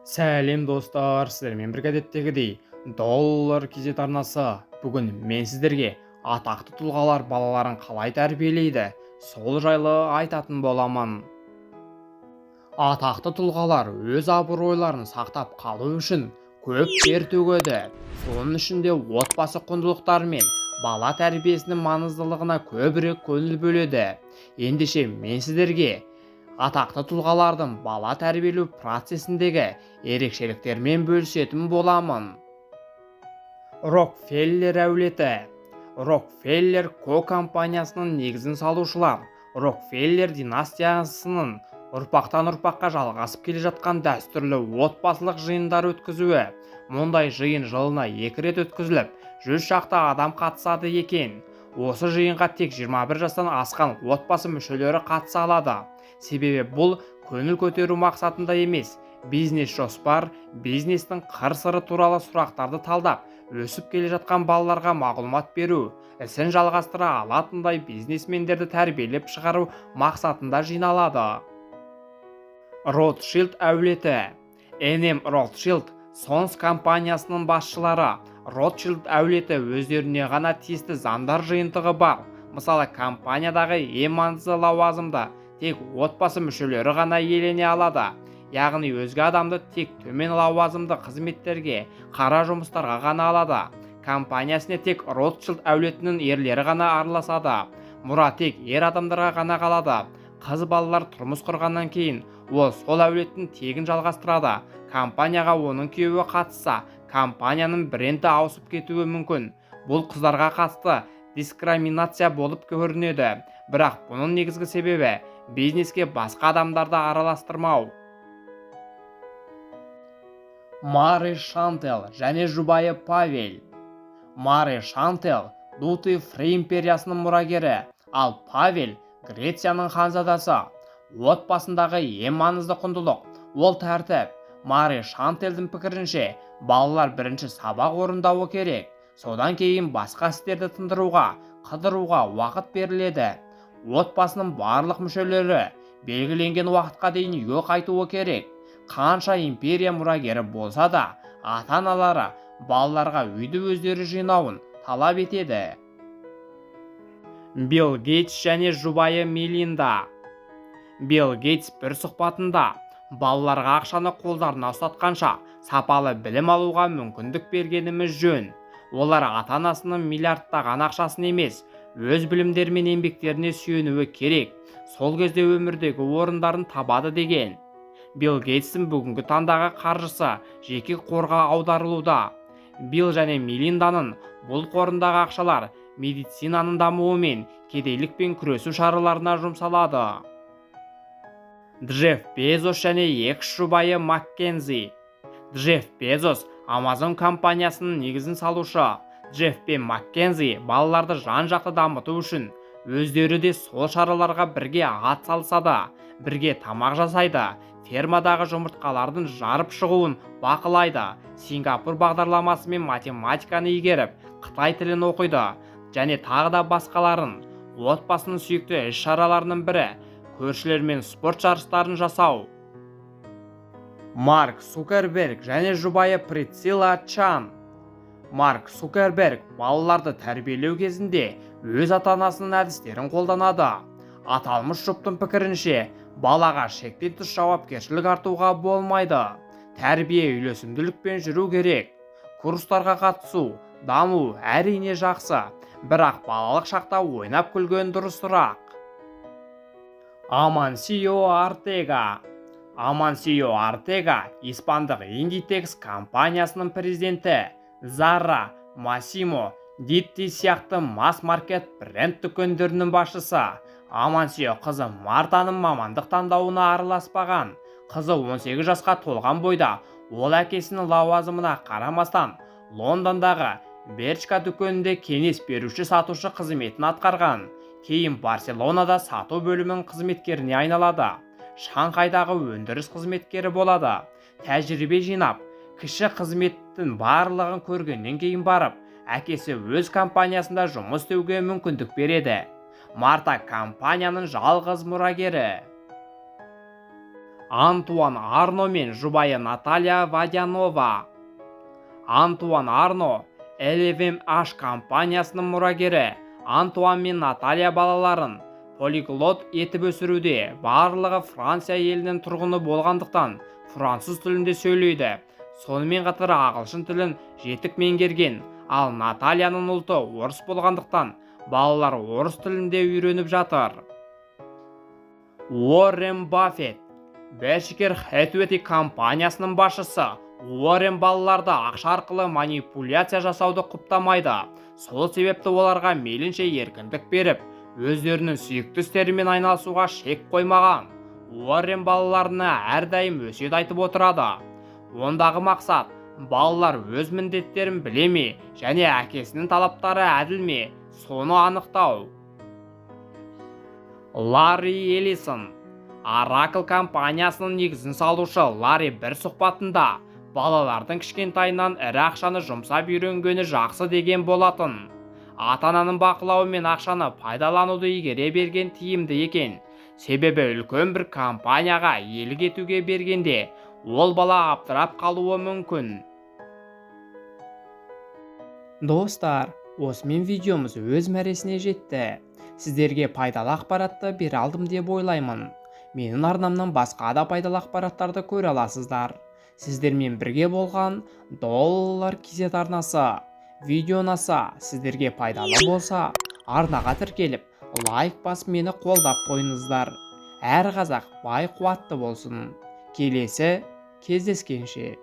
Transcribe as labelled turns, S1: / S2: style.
S1: Сәлем, достар! Сіздермен бірге әдеттегідей Доллар KZ арнасы. Бүгін мен сіздерге атақты тұлғалар балаларын қалай тәрбиелейді, сол жайлы айтатын боламын. Атақты тұлғалар өз абыройларын сақтап қалу үшін көп тер төгеді. Соның ішінде отбасы құндылықтары мен бала тәрбиесінің маңыздылығына көбірек көңіл бөледі. Ендеше, мен сіздерге атақты тұлғалардың бала тәрбиелеу процесіндегі ерекшеліктермен бөлісетін боламын. Рокфеллер әулеті. Рокфеллер Ко компаниясының негізін салушылар. Рокфеллер династиясының ұрпақтан ұрпаққа жалғасып келе жатқан дәстүрлі отбасылық жиындар өткізуі. Мұндай жиын жылына екі рет өткізіліп, 100 шақты адам қатысады екен. Осы жиынға тек 21 жастан асқан отбасы мүшелері қатыса алады. Себебі бұл көңіл көтеру мақсатында емес, бизнес жоспар, бизнестің қыр-сыры туралы сұрақтарды талдап, өсіп келе жатқан балаларға мағлұмат беру, ісін жалғастыра алатындай бизнесмендерді тәрбиелеп шығару мақсатында жиналады. Ротшильд әулеті. Н.М. Ротшильд Сонс компаниясының басшылары. Ротшильд әулеті өздеріне ғана тиісті заңдар жиынтығы бар. Мысалы, компаниядағы ең маңызды лауазымды тек отбасы мүшелері ғана иелене алады. Яғни өзге адамды тек төмен лауазымды қызметтерге, қара жұмыстарға ғана алады. Компаниясына тек Ротшильд әулетінің ерлері ғана араласады. Мұра тек ер адамдарға ғана қалады. Қыз балалар тұрмыс құрғаннан кейін ол сол әулеттің тегін жалғастырады. Компанияға оның күйеуі қатысса, компанияның бренді ауысып кетуі мүмкін. Бұл қыздарға қатысты дискриминация болып көрінеді, бірақ бұның негізгі себебі – бизнеске басқа адамдарды араластырмау. Мари Шантел және жұбайы Павел. Мари Шантел Дути Фри империясының мұрагері, ал Павел Грецияның ханзадасы. Отбасындағы ең маңызды құндылық – ол тәртіп. Мари Шантелдің пікірінше, балалар бірінші сабақ орындауы керек, содан кейін басқа істерді тындыруға, қыдыруға уақыт беріледі. Отбасының барлық мүшелері белгіленген уақытқа дейін үйге қайтуы керек. Қанша империя мұрагері болса да, ата-аналары балаларға үйді өздері жинауын талап етеді. Билл Гейтс және жұбайы Мелинда. Билл Гейтс бір сұхбатында: «Балаларға ақшаны қолдарына ұстатқанша, сапалы білім алуға мүмкіндік бергеніміз жөн. Олар ата-анасының миллиардтаған ақшасын емес, өз білімдері мен еңбектеріне сүйенуі керек. Сол кезде өмірдегі орындарын табады», – деген. Билл Гейтстің бүгінгі таңдағы қаржысы жеке қорға аударылуда. Билл және Мелинданың бұл қорындағы ақшалар медицинаның дамуы мен кедейлікпен күресу шараларына жұмсалады. Джефф Безос және экс жұбайы Маккензи. Джефф Безос – Амазон компаниясының негізін салушы. Джефф пен Маккензи балаларды жан-жақты дамыту үшін өздері де сол шараларға бірге ат салысады, бірге тамақ жасайды, фермадағы жұмыртқалардың жарып шығуын бақылайды, Сингапур бағдарламасымен математиканы игеріп, қытай тілін оқиды және тағы да басқаларын. Отбасының сүйікті іс-шараларының бірі – көршілермен спорт жарыстарын жасау. Марк Цукерберг және жұбайы Присцилла Чан. Марк Цукерберг балаларды тәрбиелеу кезінде өз ата-анасының әдістерін қолданады. Аталмыш жұптың пікірінше, балаға шектен тыс жауапкершілік артуға болмайды. Тәрбие үйлесімділікпен жүру керек. Курстарға қатысу, даму әрине жақсы, бірақ балалық шақта ойнап күлген дұрысырақ. Амансио Ортега. Амансио Ортега – испандық Индитекс компаниясының президенті. Зара, Массимо Дитти сияқты масс-маркет бренд дүкендерінің басшысы. Амансио қызы Мартаның мамандық таңдауына араласпаған. Қызы 18 жасқа толған бойда ол әкесінің лауазымына қарамастан Лондондағы Бершка дүкенінде кеңес беруші сатушы қызметін атқарған. Кейін Барселонада сату бөлімінің қызметкеріне айналады. Шанхайдағы өндіріс қызметкері болады. Тәжірибе жинап, кіші қызметтің барлығын көргеннен кейін барып, әкесі өз компаниясында жұмыс істеуге мүмкіндік береді. Марта – компанияның жалғыз мұрагері. Антуан Арно мен жұбайы Наталья Водянова. Антуан Арно — LVMH компаниясының мұрагері. Антуан мен Наталья балаларын полиглот етіп өсіруде. Барлығы Франция елінің тұрғыны болғандықтан, француз тілінде сөйлейді, сонымен қатар ағылшын тілін жетік меңгерген. Ал Натальяның ұлты орыс болғандықтан, балалар орыс тілінде үйреніп жатыр. Уоррен Баффет, Berkshire Hathaway компаниясының басшысы. Уоррен балаларды ақша арқылы манипуляция жасауды құптамайды. Сол себепті оларға мейлінше еркіндік беріп, өздерінің сүйікті істерімен айналысуға шек қоймаған. Уоррен балаларына әрдайым өсиет айтып отырады. Ондағы мақсат — балалар өз міндеттерін біле ме және әкесінің талаптары әділ ме, соны анықтау. Ларри Эллисон, Oracle компаниясының негізін салушы Ларри бір сұхбатында балалардың кішкентайынан ірі ақшаны жұмсап үйренгені жақсы деген болатын. Ата-ананың бақылауымен ақшаны пайдалануды игере берген тиімді екен. Себебі үлкен бір компанияға иелік етуге бергенде, ол бала абдырап қалуы мүмкін. Достар, осымен видеомыз өз мәресіне жетті. Сіздерге пайдалы ақпаратты бере алдым деп ойлаймын. Менің арнамнан басқа да пайдалы ақпараттарды көре аласыздар. Сіздермен бірге болған Доллар KZ арнасы. Видео ұнаса, сіздерге пайдалы болса, арнаға тіркеліп, лайк басып, мені қолдап қойыңыздар. Әр қазақ бай, қуатты болсын. Келесі кездескенше!